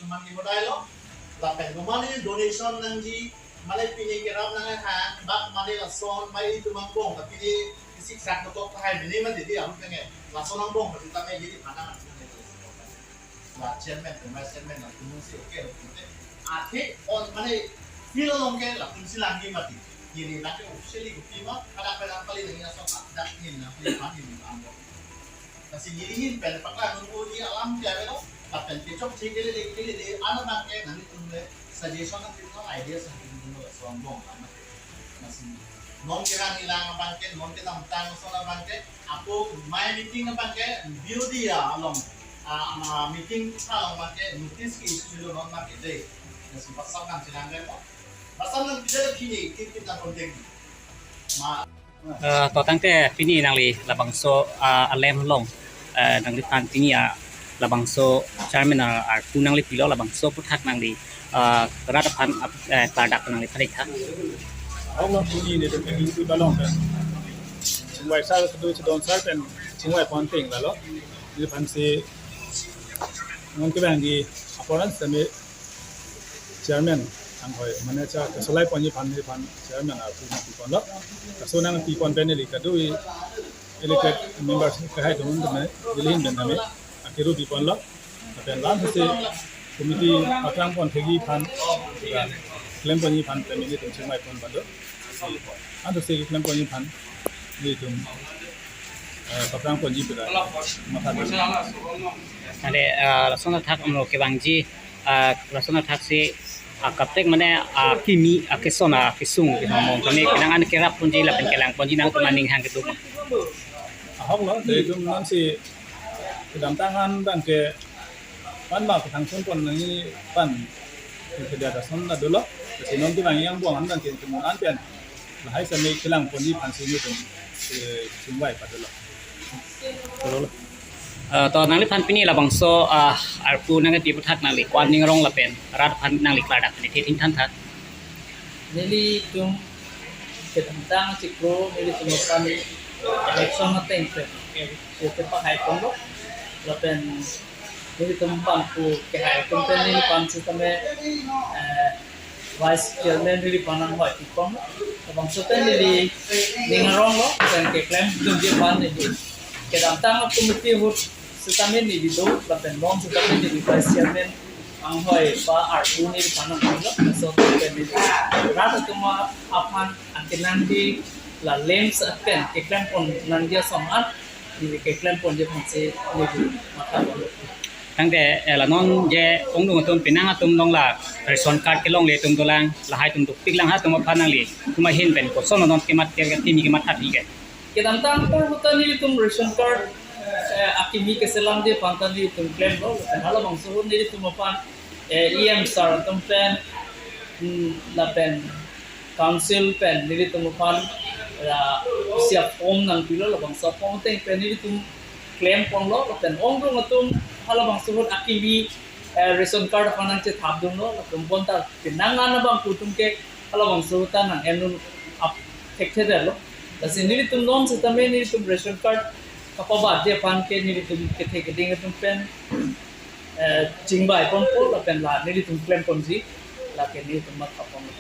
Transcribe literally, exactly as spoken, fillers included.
Mane modai lo, lapen ko mane donation nangji, mane pini kerap nanghang, bak mane lason, mane itum angbong, ta pini isi sak dokok tahai mene mane di, amu tenge, lason angbong, mane tame jadi mana mane. La chairman, vice chairman, la tumung si okay, okay. Athe on mane feel along ke, la tumsi langji mati. Jadi nake officially kopi ma, kada kada pali lagi lason, dak ni, na pali mati ni angbong. Lasi nelihin pen paklang nunggu ni alam dia lo. Lapen kechok che kelele kelele, alam abang ke nanglitum le suggestion, nanglitum ideas, nanglitum le lason angbong alam ke. Lasi non kerang ilang abang ke, non kedamtang lason abang ke, apo mai meeting abang ke, B O D ya along, ah, ah, meeting sa along abang ke, notice ke issue lo non abang ke dei. Lasi WhatsApp nangchelang ke mo. WhatsApp nangpidere pini, kit kit nang contact di. Ma, Eh, to tangte pini nangli labangso, ah, alem along, eh, nangliphan pini, ah, labangso chairman, ah, arpu nangli pilo, labangso aphuthak nangli, ah, rat aphan, ah, eh, klardak nangliphan ik tha. Ahok lo, pini nelitum pini pi balong pen chingvai sar, kedo chedon sar pen chingvai pon ting lalo. Neliphan si non kevangji aporan semi chairman anghoi, mane cha kesolai ponji aphan, neliphan chairman arpu nangpi ponlo. Laso nangpi pon pen neli kadui elected members kahai atum tame, nelihin pen tame akiru pi ponlo. Lapen lam si committee aphrang pon thegi aphan, klem ponji aphan tame nelitum chingvai pon pado. Ansi klem ponji aphan nelitum, eh, aphrang ponji pu ta matha dun. Ade, ah, lason athak amlo kevangji, ah, lason athak si, ah, kaprek mane, ah, kimi, ah, keson, ah, kesung, kesung mong kami kenang an kerap ponji lapen kelang ponji nangtum aning hang kedo. Ahok lo, nelitum non si kedamtang an abang ke pan ma ketang sun pon nangji pan. Ke dia da son na dolo. Lasi non kevangji angbong an abang ke kemon an pen lahai semi kelang ponji aphan si nelitum, eh, chingvai padolo. Dolo. Eh, to nangliphan pini labangso, ah, arpu nangpi aphuthak nangli ko-an ning arong lapen rat aphan nangli klardak nangthe thingthan tha. Nelitum kedamtang chiklo nelitum aphan election ateng pen, eh, ke, kepahai ponlo. Lapen nelitum bangphu kehai atum pen neliphan sitame, eh, vice chairman neliphan anghoi pi ponlo. Labangso pen neli ning arong lo, pen keklem dunji aphan neli kedamtang committee ahut sitame neli do, lapen non sitame neli vice chairman anghoi pa arpu neliphan anghoi lo. Laso pen neli rat atum aphan akenangji la LAMPS pen keklem pon nangji ason an neli keklem ponji aphan si neli matha ponlo. Tangte, eh, la non je ongdung atum penang atum along la ration card kelongle atum dolang, lahai atum dopik lang, ha atum aphan nangli, tum ahin pen koson non kemat ke kimi kematha thik ke. Kedamtang apor ahut ta nelitum ration card, eh, akimi keselangji aphan ta nelitum klemlo, lapen halabangso ahut nelitum aphan, eh, E M sir atum pen, hmm, lapen council pen nelitum aphan, ah, isi a-form nangpilo, labangso a-form ateng pen nelitum klem ponlo, lapen ongdung atum halabangso ahut akimi, eh, ration card aphan nangchethap dunlo, lapen bonta penang an abangphu atum ke halabangso ahut ta nang-endun ap thekthe detlo. Lasi nelitum non sitame nelitum ration card kapabadji aphan ke nelitum kethe keding atum pen, eh, chingvai ponpo lapen la nelitum klem ponji, lake nelitum matha ponlo.